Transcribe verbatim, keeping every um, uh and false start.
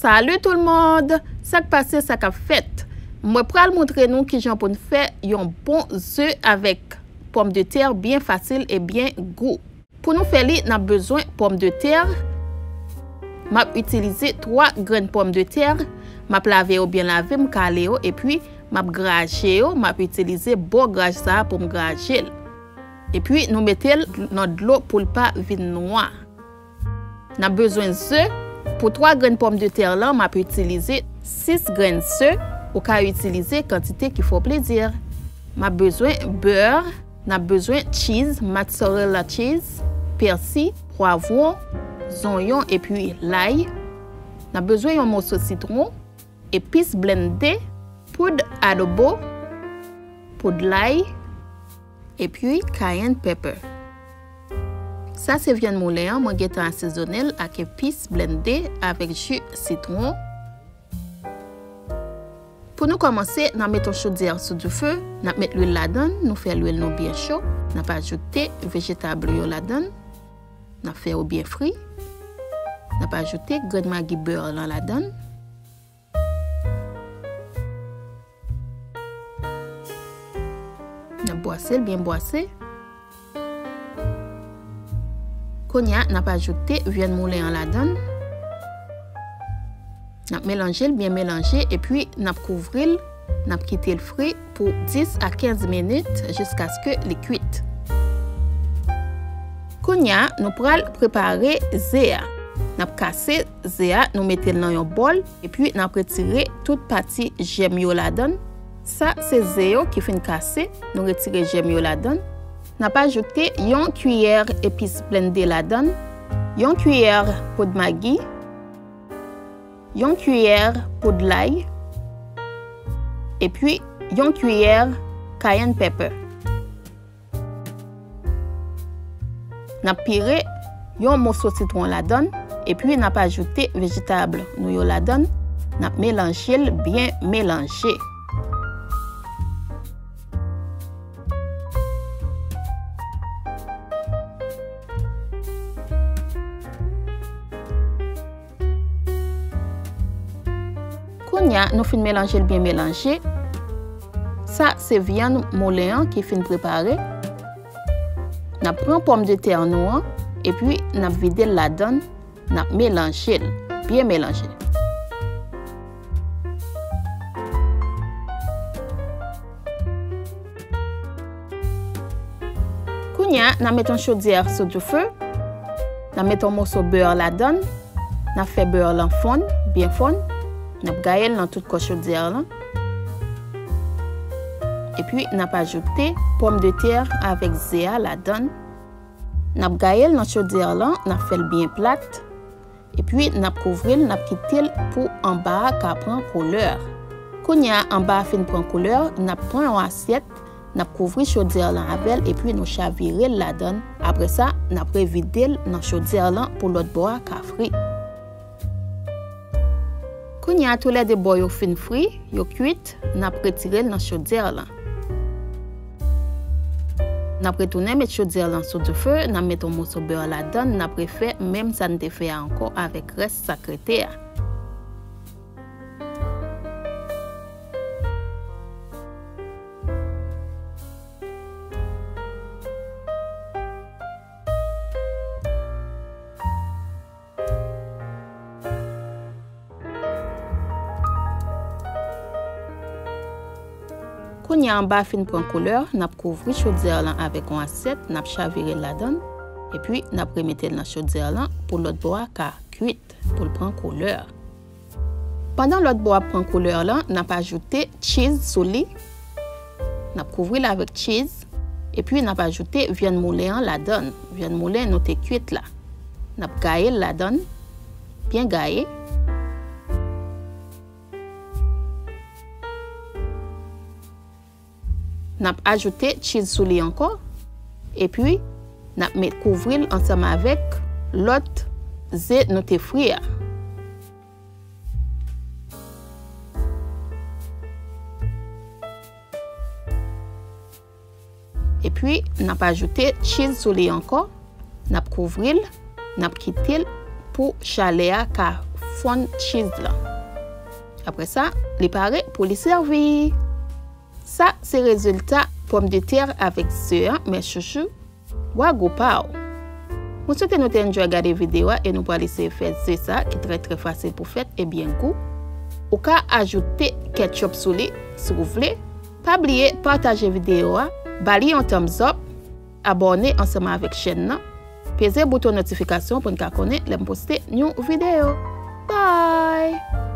Salut tout le monde! Sa k pase, sa k ap fèt? Mwen pral montre nou kijan pou n fè yon bon ze avèk pòmdetè byen fasil e byen gou. Pou nou fè li, n ap bezwen pòmdetè. M ap itilize twa grenn pòmdetè. M ap lave yo byen lave, m kale yo, epi m ap graje yo. M ap itilize bò graj sa a pou m graje l. Epi nou mete l nan dlo pou l pa vin nwa. N ap bezwen ze. Pou twa grenn pòmdetè lan, m ap itilize sis grenn ze. Ou ka itilize kantite ki fè w plezi. M ap bezwen bè. N ap bezwen cheese, mozzarella cheese, pèsi, pwavwon, zonyon epi lay. N ap bezwen yon moso sitwon, epis blende, poud adobo, poud lay, epi cayenne pepper. Sa se vyann moulen an, mwen gentan asezone l ak epis blende avèk ji sitwon. Pou nou kòmanse, n ap met yon chodyè sou dife, n ap met lwil ladan l, nou fè lwil nou byen cho, n ap ajoute vejetab yo ladan l, n ap fè yo byen fri, n ap ajoute grenn magi bè lan ladan l. N ap bwase l byen bwase. Kounye a, n ap ajoute vyann moulen an ladan l. N ap melanje l byen melanje, epi n ap kouvri l, n ap kite l fri pou dis a kenz minit jiskaske li kwit. Kounye a, nou pral prepare ze a. N ap kase ze a, nou mete l nan yon bòl, epi n ap retire tout pati jèm yo ladan l. Sa se ze yo ki fin kase, nou retire jèm yo ladan l. N ap ajoute yon kiyè epis blende ladan l, yon kiyè poud magi, yon kiyè poud lay, epi yon kiyè cayenne pepper. N ap pire yon moso sitwon ladan l, epi n ap ajoute vejetab nou yo ladan l. N ap melanje l byen melanje. Kounye a, nou fin melanje l byen melanje. Sa se vyann moulen an ki fin prepare. N ap pran pòmdetè nou an, epi n ap vide l ladan l, n ap melanje l, byen melanje. Kounye a, n a met yon chodyè sou dife. N a met yon moso bè ladan l. N a fè bè lan fonn, byen fonn. N ap gaye l nan tout kò chodyè lan. Epi, n ap ajoute pòmdetè avèk ze a ladan l. N ap gaye l nan chodyè lan, n ap fè l byen plat. Epi, n ap kouvri l, n ap kite l pou anba a ka pran koulè. Kounye a, anba a fin pran koulè, n ap pran yon asyèt, n ap kouvri chodyè lan avè l, epi nou chavire l ladan l. Apre sa, n ap revide l nan chodyè lan pou lòt bò a ka fri. Kounye a, toulède bò yo fin fri, yo kwit, n ap retire l nan chodyè lan. N ap retounen met chodyè lan sou dife, n ap met yon moso bè ladan l, n ap refè menm sa n te fè a ankò avèk rès sa k rete a. Kounye a anba a fin pran koulè, n ap kouvri chodyè lan avèk yon asyèt, n ap chavire l ladan l, epi n ap remete l nan chodyè lan pou lòt bò a ka kwit, pou l pran koulè. Pandan lòt bò a pran koulè lan, n ap ajoute cheese sou li. N ap kouvri l avèk cheese. Epi n ap ajoute vyann moulen an ladan l. Vyann moulen nou te kwit la. N ap gaye l ladan l. Byen gaye. N ap ajoute cheese sou li ankò. Epi, n ap met kouvri l ansanm avèk lòt ze nou te fri a. Epi, n ap ajoute cheese sou li ankò. N ap kouvri l. N ap kite l pou chalè a ka fond cheese lan. Apre sa, li pare pou li sèvi. Sa se rezilta pòmdetè avèk ze an, men chouchou, wa gou pa w. Mwen swete nou te enjoy gade videyo a e nou pral eseye fè ze sa ki trè trè fasil pou fèt e byen gou. Ou ka ajoute ketchup sou li si w vle. Pa bliye pataje videyo a, ba li yon thumbs up, abòne ansanm avèk chèn nan, peze bouton notifikasyon pou n ka konnen lè m poste yon videyo. Bye!